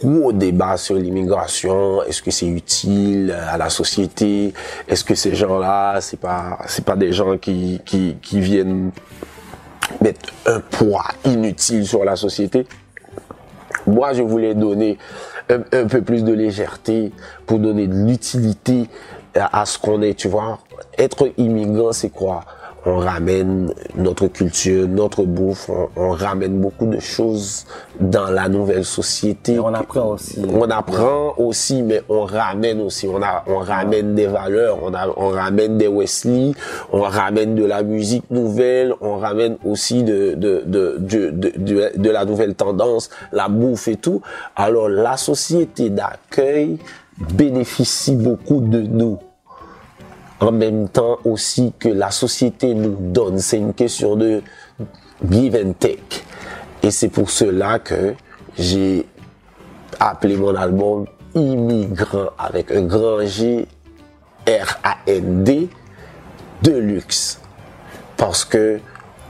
gros débat sur l'immigration. Est-ce que c'est utile euh, à la société? Est-ce que ces gens-là, c'est pas, c'est pas des gens qui, qui, qui viennent mettre un poids inutile sur la société? Moi, je voulais donner un, un peu plus de légèreté pour donner de l'utilité à, à ce qu'on est, tu vois. Être immigrant, c'est quoi? On ramène notre culture, notre bouffe, on, on ramène beaucoup de choses dans la nouvelle société. Et on apprend aussi. On apprend aussi, mais on ramène aussi. On, a, on ramène des valeurs, on, a, on ramène des Wesley, on ramène de la musique nouvelle, on ramène aussi de, de, de, de, de, de, de la nouvelle tendance, la bouffe et tout. Alors, la société d'accueil bénéficie beaucoup de nous. En même temps aussi que la société nous donne. C'est une question de give and take. Et c'est pour cela que j'ai appelé mon album Immigrant avec un grand G R A N D de luxe. Parce que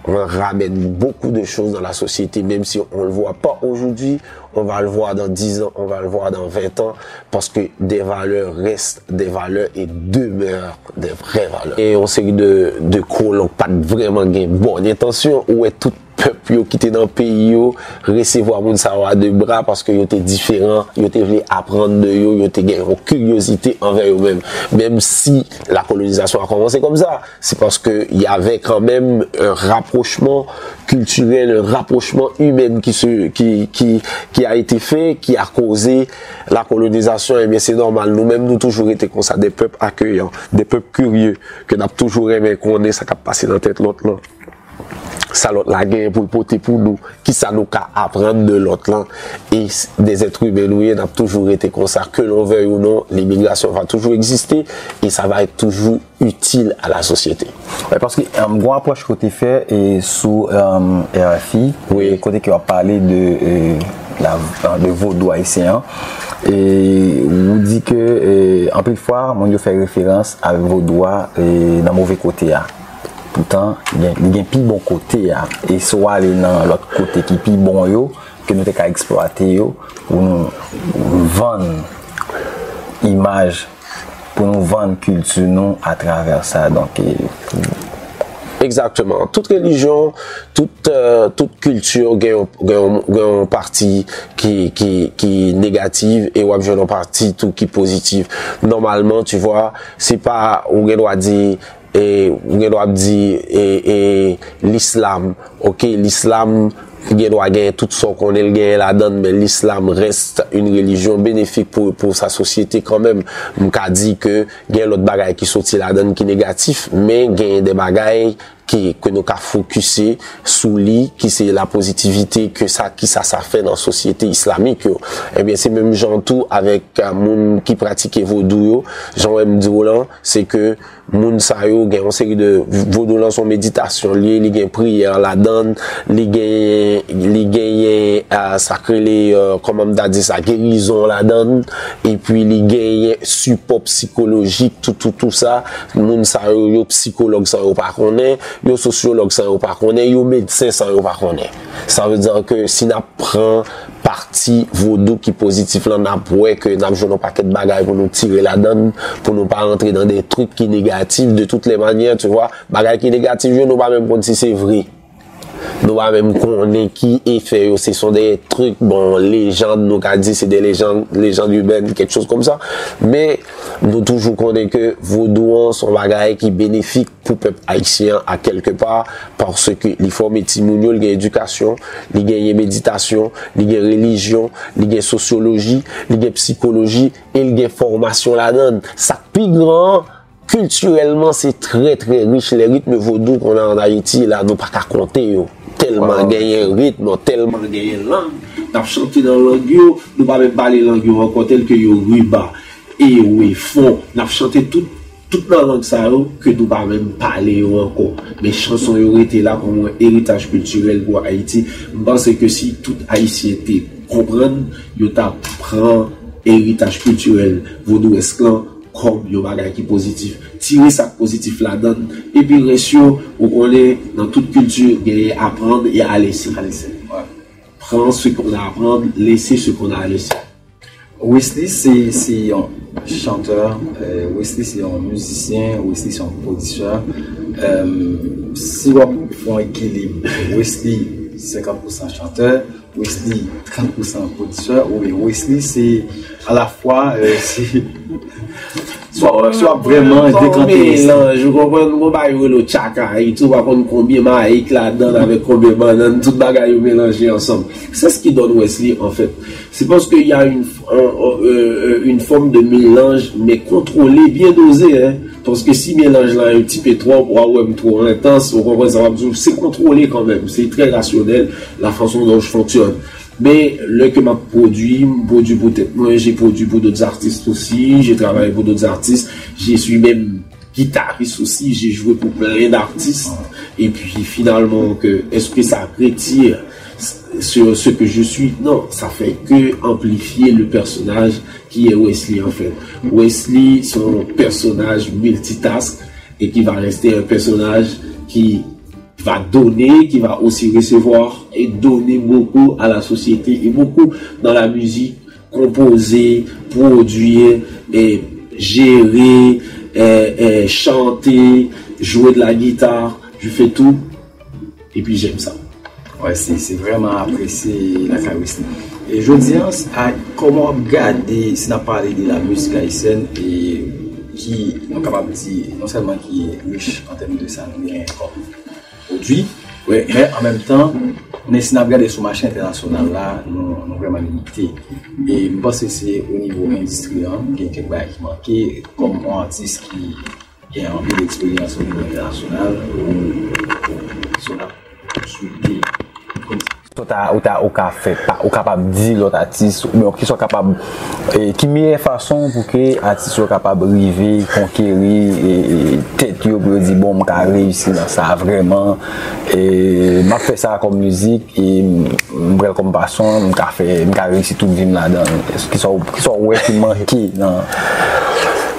on ramène beaucoup de choses dans la société, même si on ne le voit pas aujourd'hui, on va le voir dans dix ans, on va le voir dans vingt ans, parce que des valeurs restent des valeurs et demeurent des vraies valeurs. Et on série de, de kolon pa t vrèman gen bonne intention, ou wè tout pèp yo ki te nan peyi yo resevwa moun sa yo a de bra paske yo te diferan, yo te vle aprann de yo, yo te gen yon kiryozite anvè yo menm. Menm si la kolonizasyon a kòmanse kòmsa, se paske y avè kanmenm un rapprochement culturel, un rapprochement humain qui, se, qui, qui, qui a été fait, qui a causé la colonisation. Ebyen, se nòmal, nou menm nou toujou rete konsa, de pèp akeyan, de pèp kirye, ke n ap toujou renmen konnen sa k ap pase nan tèt lòt lan. Sa lòt la genyen pou l pote pou nou, kisa nou ka aprann de lòt lan. E des êtres humains nou ye, n ap toujou rete konsa, que l'on veuille ou non, limigrasyon va toujours exister et ça va être toujours utile à la société. Wi, paske um, gon apwòch ke w te fè e, sou um, R F I, e, kote ke w ap pale de e, la, de vodou ayisyen an. E ou di ke, e, anpil fwa, moun yo fè referans avèk vodou a, e, nan move kote a. Poutan, gen, li gen pi bon kote a. E si w ale nan lòt kote ki pi bon yo, ke nou te ka eksplwate yo, pou nou vann imaj, pou nou vann kilti nou atravè sa. Donk, e, Egzakteman. Tout relijyon, tout, euh, tout kilti gen yon, gen yon, gen yon pati ki, ki, ki negatif e w ap jwenn yon pati tou ki pozitif. Nòmalman, tu vois, se pa, ou gen dwa di, e, ou gen dwa ap di, e, e, lislam, ok, lislam, gen dwa genyen tout sa w konnen l genyen ladan l, men lislam reste une religion bénéfique pour, pour sa sosyete kanmenm. M ka di ke gen lòt bagay ki soti ladan l ki negatif, men genyen de bagay ki, ke nou ka fokise sou li, ki se la pozitivite, ke sa, ki sa, sa fè nan sosyete islamik yo. Ebyen, se menm jan tou avèk, euh, moun ki pratike vodou yo, jan w wè m di w lan, se ke moun sa yo gen yon seri de, vodou lan se yon meditasyon li ye, li gen priyè ladan l, li gen, li genyen, euh, sa k rele, euh, kòman m ta di sa, gerizon ladan l, epi li genyen sipò psikolojik, tout, tout, tout sa. Moun sa yo, yo psikològ san yo pa konnen, yo sosyològ san yo pa konnen, yo medsen san yo pa konnen. Sa vle di ke si n ap pran pati vodou ki pozitif lan, n ap wè ke n ap jwenn yon pakèt bagay pou nou tire ladan l, pou nou pa rantre nan de trik ki negatif, de toutes les manières, tu vois. Bagay ki negatif yo, nou pa menm konn si se vre. Nou pa menm konnen ki efè yo, se son de trik, bon, lejand, nou ka di se de lejand, lejand ibèn, kèk choz kòmsa. Men, nou toujou konnen ke vodou an se yon bagay ki benefik pou pèp ayisyen an, a kèlke pa, paske li fòme timoun yo, li gen edikasyon, li genyen meditasyon, li gen relijyon, li gen sosyoloji, li gen psikoloji, e li gen fòmasyon ladan l. Sa k pi gran an, kiltirèlman, se trè, trè rich. Les rythmes vaudous qu'on a en Haïti, la, nou pa ka konte yo. Tèlman genyen ritm, tèlman genyen lang. N ap chante nan lang yo, nou pa menm pale lang yo ankò, tèl ke Yoruba, Ewe, Fon. N ap chante tout, tout nan lang sa yo ke nou pa menm pale yo ankò. Men chanson yo rete la kòm yon eritaj kiltirèl pou Ayiti. M panse ke si tout Ayisyen te konprann, yo t ap pran eritaj kiltirèl vodouwèsk lan kòm yon bagay ki pozitif. Tire sa k pozitif ladan l, epi rès yo, ou konnen, nan tout kilti, genyen apprendre et à laisser. Prends ce qu'on a à prendre, laisser ce qu'on a à laisser. Wesley se se yon chantè, euh, Wesley se yon mizisyen, Wesley se yon pwodisè. Euh, si w ap fè yon ekilib, Wesley senkant pousan chantè, Wesley trant pousan pwodisè, oubyen Wesley se alafwa, euh, se si w ap, si w ap vrèman dekante Wesley. Melanj, ou konprann, gon bagay yo rele tchaka, Ayiti, ou pa konn konbyen mayik ladan l avèk konbyen bannann, tout bagay yo melanje ansanm. C'est ce qui donne Wesley, en fait. C'est parce qu'il y a une, un- un- euh, une forme de mélange, mais contrôlée, bien dosée, hein. Paske si melanj lan yon ti pe twòp, w a wè m twò entans, ou konprann sa m ap di w, se kontwole kanmenm, se trè rasyonèl, la façon dont je fonctionne. Men lè ke m ap pwodui, m pwodui pou tèt mwen, j'ai produit pour d'autres artistes aussi, j'ai travaillé pour d'autres artistes, je suis même guitariste aussi, j'ai joué pour plein d'artistes. Et puis finalement, que, est-ce que ça retire sur ce que je suis? Non, ça fait que amplifier le personnage qui est Wesley en fait. Wesley, c'est un personnage multitask et qui va rester un personnage qui va donner, qui va aussi recevoir et donner beaucoup à la société et beaucoup dans la musique, composer, produire, et gérer, et, et chanter, jouer de la guitare, je fais tout et puis j'aime ça. Wè, se se vrèman apresye lakay Wesley. E jodi a, a kòman w ap gade, si n ap pale de la mizik ayisyèn, e ki, nou kapab di, non sèlman ki rich an tèm de sa nou genyen kòm pwodui, men an menm tan, men si n ap gade sou mache entènasyonal la, nou, nou vrèman limite. E m panse se o nivo endistri an, gen kèk bagay ki manke, kòm yon atis ki gen anpil eksperyans o nivo entènasyonal, ou, ou, si w ap swete konn Ou ta, ou ta, ou ka fè pa, ou kapab di lòt atis, oubyen ki sa w kapab, e, ki meyè fason pou ke atis yo kapab rive konkeri, e, e, tèt yo, pou yo di, bon, m ka reyisi nan sa vrèman, e, m ap fè sa kòm mizik, e, m, m pran l kòm pasyon, m ka fè, m ka reyisi tout vi m ladan l. Kisa w, kisa w wè ki manke nan...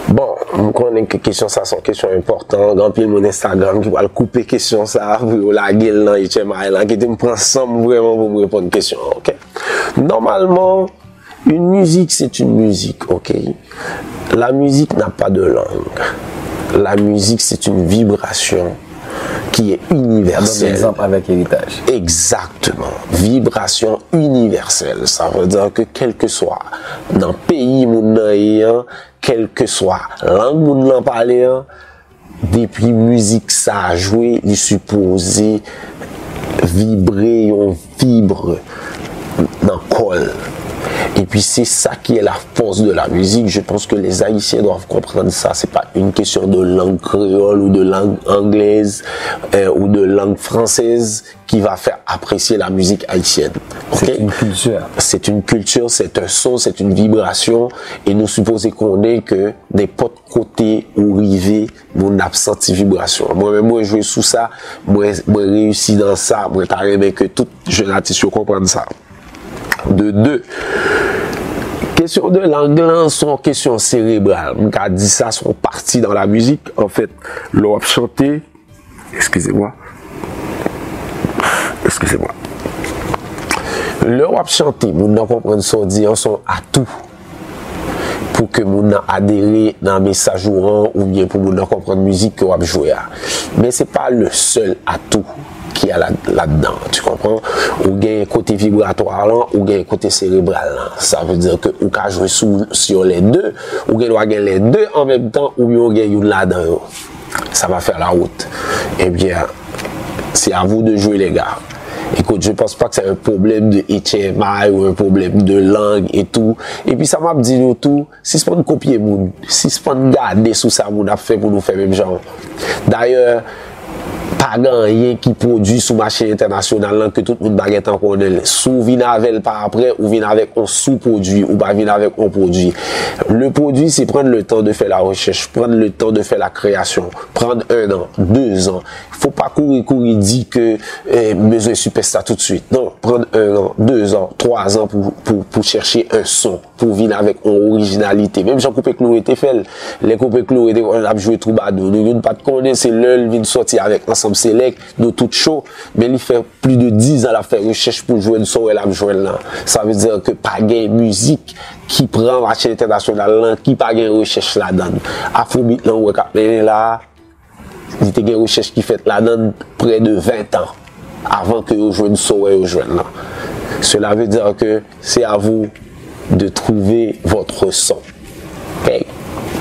Bon, m konnen ke kesyon sa se yon kesyon enpòtan. Gen anpil moun Instagram ki pral koupe kesyon sa pou yo lage l nan H M I lan. Kite m pran san m vrèman pou m reponn kesyon an, oke? Normalement, une musique, c'est une musique, ok? La musique n'a pas de langue. La musique, c'est une vibration qui est universelle. Egzanp avèk eritaj. Exactement. Vibration universelle. Sa vle di ke kèlkeswa nan peyi moun nan ye an, kèlkeswa lang moun nan pale an, depi mizik sa a jwe, li sipoze vibre yon vibre nan kò l. Et puis c'est ça qui est la force de la musique. Je pense que les Haïtiens doivent comprendre ça. C'est pas une question de langue créole ou de langue anglaise euh, ou de langue française qui va faire apprécier la musique haïtienne. C'est une culture. C'est une culture, c'est un son, c'est une vibration. Et nous supposons qu'on est que n'importe kote ou rive, moun ap santi vibrasyon. Mwen menm mwen jwe sou sa, mwen mwen reyisi nan sa, mwen ta renmen ke tout jèn atis yo konprann sa. De de, kesyon de lang lan se yon kesyon serebral. M ka di sa se yon pati nan la mizik. Anfèt, lè w ap chante, excusez-moi, excusez-moi. Lè w ap chante, moun nan konprann sa w di an se yon atou pou ke moun nan adere nan mesaj ou an oubyen pou moun nan konprann mizik ke w ap jwe a. Men se pa le sèl atou ki a la ladan, tu comprends? Ou gen kote vibratwa lan, ou gen kote serebral lan. Sa vle di ke ou ka jwe sou sur les deux, ou gen dwa gen les deux en même temps oubyen ou gen youn ladan yo. Ça va faire la route. Eh bien, c'est à vous de jouer, les gars. Écoute, je pense pas que c'est un problème de H M I ou un problème de langue et tout. Et puis, ça m'a dit nous tout, sispann kopye moun, sispann gade sou sa moun ap fè pou nou fè menm jan. Dayè, pa gen anyen ki pwodui sou mache entènasyonal lan ke tout moun pa gentan konnen l. Si w vin avè l pa aprè, ou vin avèk yon sou-pwodui, ou pa vin avèk yon pwodui. Le produit, c'est prendre le temps de faire la recherche, prendre le temps de faire la création. Prendre un an, deux ans. Faut pas courir, courir, dire que eh, besoin superstar tout de suite. Non, prendre un an, deux ans, trois ans pour, pour, pour chercher un son, pour venir avec une originalité. Même Jean Coupé Cloué te fait, les Coupé Cloué te ap joué Troubadour. Nous, nous pas de connaître, c'est l'heure vient sortir avec Ensemble Select, nous tout chaud, mais il fait plus de dix ans la fait recherche pour jouer une soirée la jouer là. Ça veut dire que pas de musique qui prend marché international, qui pas de recherche là-dedans. Afrobeat, là, on va là. Li te gen rechèch ki fèt ladan l prè de ven tan avan ke yo jwenn sowè yo jwenn lan. Cela veut dire que c'est à vous de trouver votre son. Hey.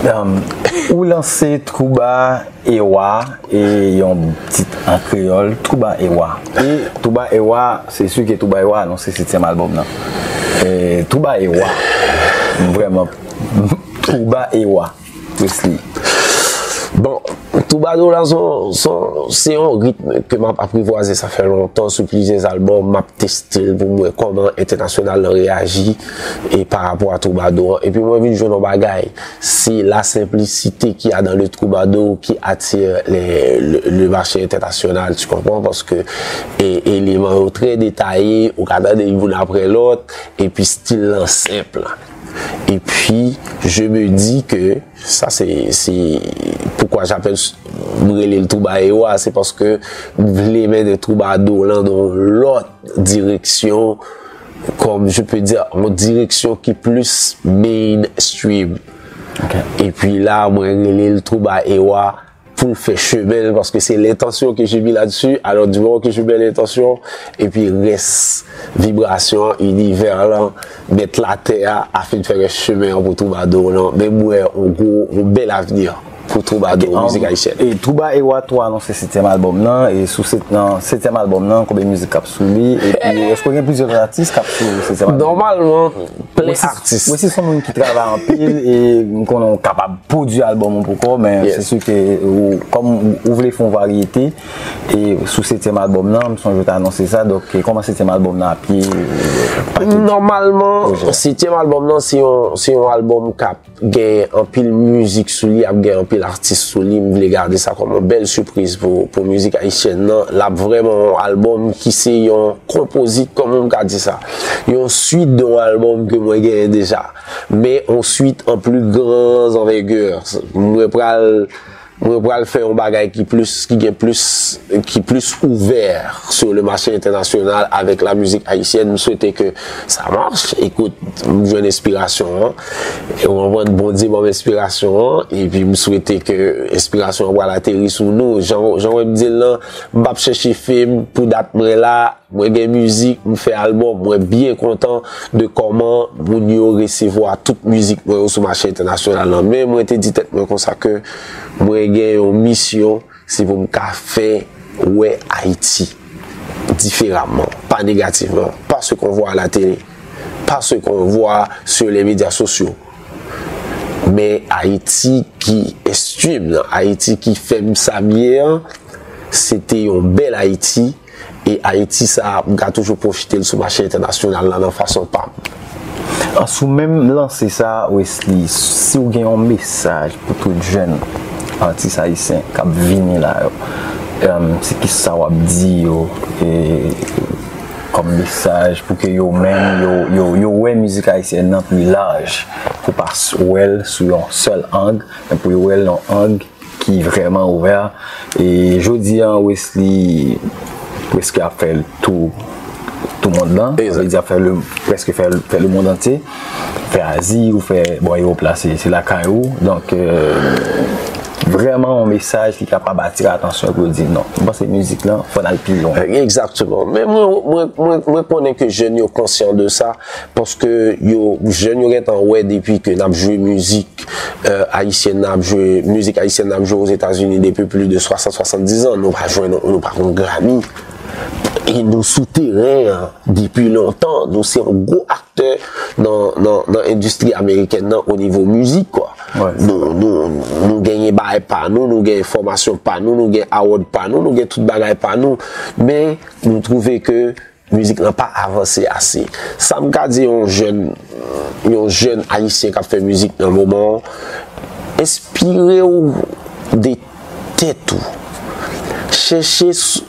Um, ou lanse Trouba Ewa, e yon tit an kreyòl, Trouba Ewa. E Trouba Ewa, se si ke Trouba Ewa anonse setyèm albòm nan. E Trouba Ewa, vrèman, Trouba Ewa. Wesley. Bon, Troubadour la se yon ritm ke m ap aprivwaze sa fè lontan sou plizyè albòm, m ap teste l pou m wè kòman entènasyonal lan reyaji e pa rapò a Troubadour an. Epi mwen vin jwenn yon bagay, se la simplicité qu'il y a dans le troubadour qui attire le, le, le marché international, tu comprends? Paske e, eleman yo trè detaye, ou ka tande youn aprè lòt, epi stil lan senp. Epi, je me dis que, sa se, se poukwa j'appelle, m rele l Trouba Ewa, se paske m vle mennen Troubadour lan nan yon lòt direksyon, comme je peux dire, yon direksyon ki plis mainstream. Epi la, mwen rele l Trouba Ewa, pou l fè chemen l, paske se lentansyon ke je mets là-dessus. Alors, du moment que je mets l'intention, epi rès vibrasyon an, inivè lan, mèt latè a, a fin fè rès chemen an pou Troubadour lan. Men m wè yon gwo, yon bèl avni pou Twoubadou, mizik ayisyèn. E Twouba Ewa tou anonse setyèm albòm nan, e sou set, nan setyèm albòm nan, konbyen mizik k ap sou li, epi èske w gen plizyè lòt atis k ap sou setyèm albòm? Nòmalman, plen atis. Wesi se yon moun ki travay anpil, e m konnen w kapab pwodui albòm ou poko, men se si ke ou, kòm ou, ou vle fè yon varyete, e sou setyèm albòm nan, m sonje w te anonse sa, donk, e kòman setyèm albòm nan ap ye, e, pa te... Nòmalman, setyèm albòm nan, se yon, se yon albòm k ap gen anpil mizik sou li, ap gen anpil atis sou li. M vle gade sa kòm yon bèl sipriz pou, pou mizik ayisyèn nan. L ap vrèman yon albòm ki se yon konpozit, kòman m ka di sa? Yon swit de yon albòm ke mwen genyen deja. Men yon swit an pli gran anvègè. Mwen pral, mwen pral fè yon bagay ki plis, ki gen plis, ki plis ouvè sur le marché international avec la musique haïtienne. M swete ke sa mache. Ekout, m jwenn enspirasyon an. E w konprann, Bondye ban m enspirasyon an. Epi m swete ke enspirasyon an pral ateri sou nou. Jan, jan w wè m di l lan, m p ap chèche fame pou dat mwen la. Mwen gen mizik, m fè albòm. Mwen byen kontan de kòman moun yo resevwa tout mizik mwen yo sou mache entènasyonal lan. Men mwen te di tèt mwen konsa ke mwen gen yon misyon, se pou m ka fè wè Ayiti diferaman, pa negativman, pa ce qu'on voit à la télé, pa ce qu'on voit sur les médias sociaux. Men Ayiti ki estime nan, Ayiti ki fè m sa m ye an, se te yon bèl Ayiti, e Ayiti sa a, m ka toujou pwojte l sou mache entènasyonal la nan fason pa m. An, sou menm lanse sa a, Wesley, si w gen yon mesaj pou tout jèn atis ayisyen k ap vini la yo, em, se kisa w ap di yo, e, kòm mesaj pou ke yo menm, yo, yo, yo wè mizik ayisyèn nan pli laj, pou pa s-, wè l sou yon sèl ang, men pou yo wè l yon ang ki vrèman ouvè. E jodi a, Wesley prèske ap fè tou, tou mond lan. Sa vle di ap fè le, prèske fè, fè le mond antye. Fè Azi, ou fè, bon, Ewòp la, se, se lakay ou. Donk, euh, vrèman yon mesaj ki kapab atire atansyon pou yo di non. M panse mizik lan, fò n al pi lwen. Egzakteman. Men mwen, mwen, mwen, mwen konnen ke jèn yo konsyan de sa, paske yo, jèn yo gentan wè depi ke n ap jwe mizik, euh, ayisyèn nan ap jwe, mizik ayisyèn nan ap jwe Ozetazini depi plis de swasant, swasanndizan. Nou pa jwenn, nou pa konn Grammy. E nou sou teren an depi lontan. Nou se yon gwo aktè nan, nan, nan endistri amerikèn nan o nivo mizik, kwa. Nou, nou, nou genyen bagay pa nou, nou genyen fòmasyon pa nou, nou gen award pa nou, nou gen tout bagay pa nou. Men nou twouve ke mizik lan pa avanse ase. Sa m ka di yon jèn, yon jèn ayisyen k ap fè mizik nan moman an, enspire w de tèt ou. Chèche s-,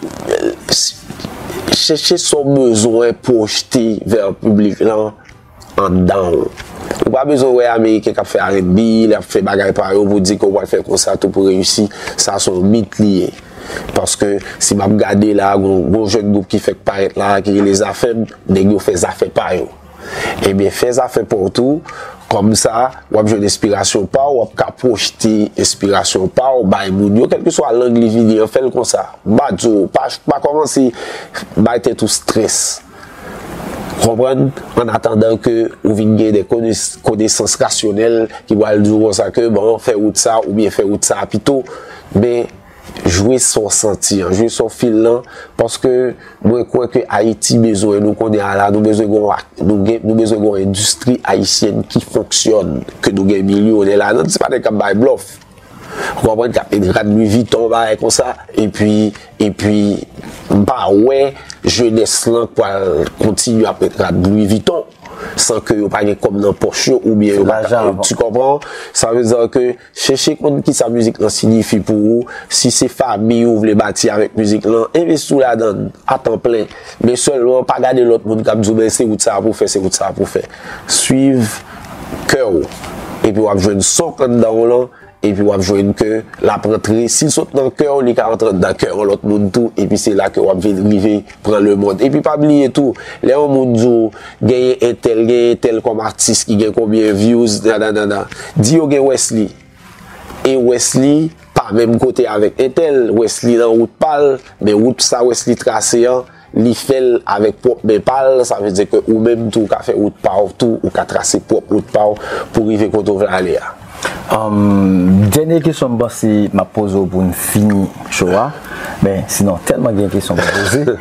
chèche sa w bezwen pwojte vè piblik lan anndan w. Ou pa bezwen wè Ameriken k ap fè R and B, l ap fè bagay pa yo pou di ke w pral fè konsa tou pou reyisi. Sa se yon mit li ye. Paske si m ap gade la, gon, gon jèn gwoup ki fèk parèt la, ki rele Zafèm, nèg yo fè zafè pa yo. Ebyen, fè zafè pa w tou, kòmsa, w ap jwenn enspirasyon pa w, w ap ka pwojte enspirasyon pa w bay moun yo, kèlkeswa lang li vini an, fè l konsa. M pa di w, pa, pa kòmanse bay tèt ou strès. Konprann? An atandan ke ou vin gen de kones-, konesans rasyonèl ki pral di w konsa ke, bon, fè wout sa oubyen fè wout sa pito. Men, jwe sa w santi an, jwe sa w feel lan, paske mwen kwè ke Ayiti bezwen nou kounye a la, nou bezwen gon ak-, nou gen, nou bezwen gon endistri ayisyèn ki fonksyòn, ke nou gen milyonè ladan, se pa nèg k ap bay blòf. Ou konprann, k ap met rad Louis Vuitton, bagay konsa, epi, epi, m pa wè jenès lan k pral kontinye ap met rad Louis Vuitton san ke yo pa gen kòb nan pòch yo, oubyen yo pa ka, tu comprends? Sa vle di ke chèche konn kisa mizik lan siyifi pou ou, si se fanmi ou vle bati avèk mizik lan, envesti w ladan l, a tan plen. Men sèlman, pa gade lòt moun k ap di w, men se wout sa a pou w fè, se wout sa a pou w fè. Swiv kè w. Epi w ap jwenn sa w k anndan w lan, epi w ap jwenn ke l ap rantre, si l sot nan kè w, li ka rantre anndan kè yon lòt moun tou, epi se la ke w ap vin rive pran lemonn. Epi pa bliye tou, lè yon moun di w genyen entèl, genyen entèl kòm atis ki gen konbyen views, nananana, di yo gen Wesley. E Wesley pa menm kote avèk entèl, Wesley nan wout pa l, men wout sa Wesley trase an, li fè l avèk pwòp men pa l, sa vle di ke ou menm tou ou ka fè wout pa w tou, ou ka trase pwòp wout pa w pou rive kote w vle ale a. Um, dènye kesyon m panse m ap poze w pou n fini show a. Men sinon, tèlman gen kesyon pou poze.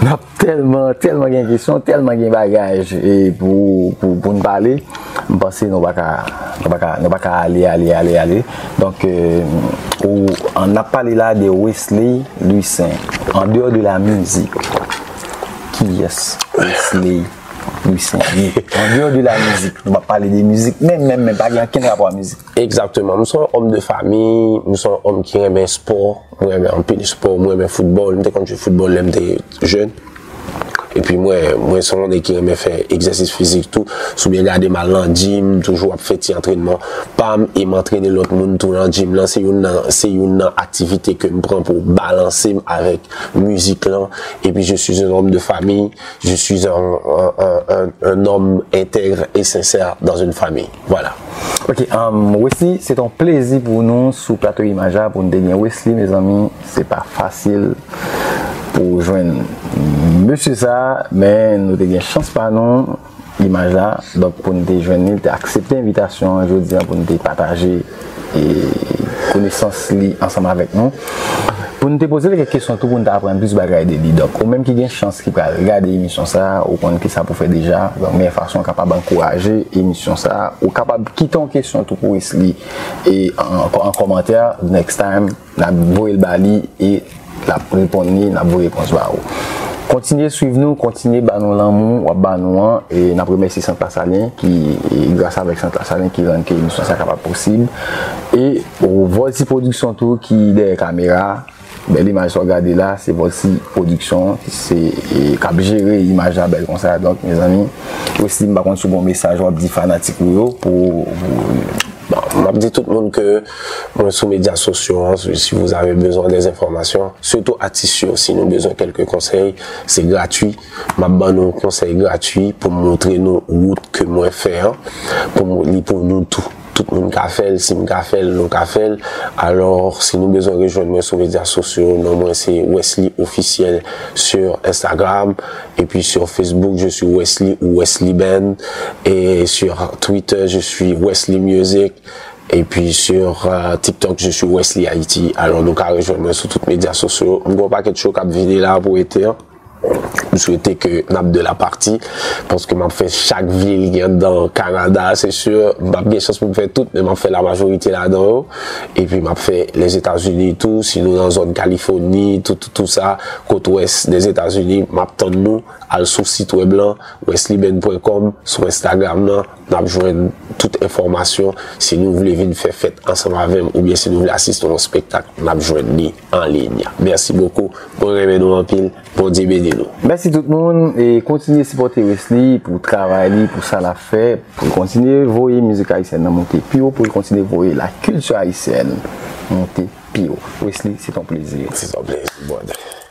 N ap tèlman, tèlman gen kesyon, tèlman gen bagay e pou, pou, pou n pale. M panse nou pa ka, nou pa ka, nou pa ka ale, ale, ale, ale. Donk, euh, ou, an, n ap pale la de Wesley Louissaint. An deyò de la mizik, kiyès Wesley Louissaint ye? An deyò de la mizik, nou pa pale de mizik, men, men, men, pa gen okenn rapò a mizik. Egzakteman. M se yon òm de fami, m se yon òm ki renmen spò, mwen renmen anpil spò, mwen renmen foutbòl, m te konn jwe foutbòl lè m te jèn. Epi mwen, mwen se yon nèg ki renmen fè egzèsis fizik tou. Si w byen gade m al nan gym, m toujou ap fè ti antrènman pa m e m antrene lòt moun tou nan gym lan. Se youn nan, se youn nan aktivite ke m pran pou balanse m avèk mizik lan. Epi je suis un homme de famille, je suis un, un, un, un, un homme intègre et sincère dans une famille. Voilà. Ok, um, Wesley, se te yon plezi pou nou sou plato Imaj la, pou nou te gen Wesley, mezanmi, se pa fasil pou w jwenn mesye sa, men nou te gen chans pa nou, Imaj la, donk pou nou te jwenn li, li te aksepte envitasyon an jodi an pou nou te pataje e konesans li ansanm avèk nou. Pou nou te poze l kèk kesyon tou pou nou ta aprann plis bagay de li. Donk, ou menm ki gen chans ki pral gade emisyon sa a, ou konn kisa pou fè deja. Donk, meyè fason w kapab ankouraje emisyon sa a, ou kapab kite yon kesyon tou pou Wesley e an, an kòmantè, next time, n ap voye l ba li e l ap reponn li, n ap voye repons ba ou. Kontinye swiv nou, kontinye ba nou lanmou w ap ba nou an, e n ap remèsye Sant Lasalyen ki, e gras avèk Sant Lasalyen ki rann ke emisyon sa kapab posib. E Volcy Production tou ki dèyè kamera, bèl imaj sa w gade la, se Volcy Production, se, e, k ap jere imaj la bèl konsa. Donk, mezanmi, Wesley, m pa konn si w gen yon mesaj w ap di fanatik ou yo pou, pou Bon, m ap di tout moun ke mwen sou medya sosyo an, si vous avez besoin des informations, sitou atis yo, si nou bezwen kèlke konsèy, se gratui. M ap ban nou konsèy gratui pou m montre nou wout ke mwen fè an, pou m, li pou nou tou. Tout moun ka fè l, si m ka fè l, nou ka fè l. Alò, si nou bezwen rejwenn mwen sou medya sosyo, non mwen se Wesley Officiel sur Instagram. Et puis sur Facebook, je suis Wesley ou Wesley Ben. Et sur Twitter, je suis Wesley Music. Et puis sur euh, TikTok, je suis Wesley Haïti. Alò, nou ka rejwenn mwen sou tout medya sosyo. M gen yon pakèt show k ap vini la pou ete an. M swete ke n ap de la pati, paske m ap fè chak vil ki anndan Kanada, se si. M p ap gen chans pou m fè tout, men m ap fè la majorite ladan yo. Epi m ap fè Lèzetazini tou, si nou nan zòn Kalifòni, tout, tout, tout sa, kot wès Lèzetazini, m ap tann nou. Al sou sit wèb lan, wesleyben pwen kòm, sou Instagram nan, n ap jwenn tout enfòmasyon. Si nou vle vin fè fèt ansanm avè m, oubyen si nou vle asiste yon spektak, n ap jwenn li an liy. Mèsi bokou. Mwen renmen nou anpil. Bondye beni nou. Mèsi tout moun e kontinye sipòte Wesley pou travay li, pou sa l ap fè, pou l kontinye voye mizik ayisyèn nan monte pi wo, pou l kontinye voye la kilti ayisyèn monte pi wo. Wesley, se t on plezi. Se t on plezi, brother.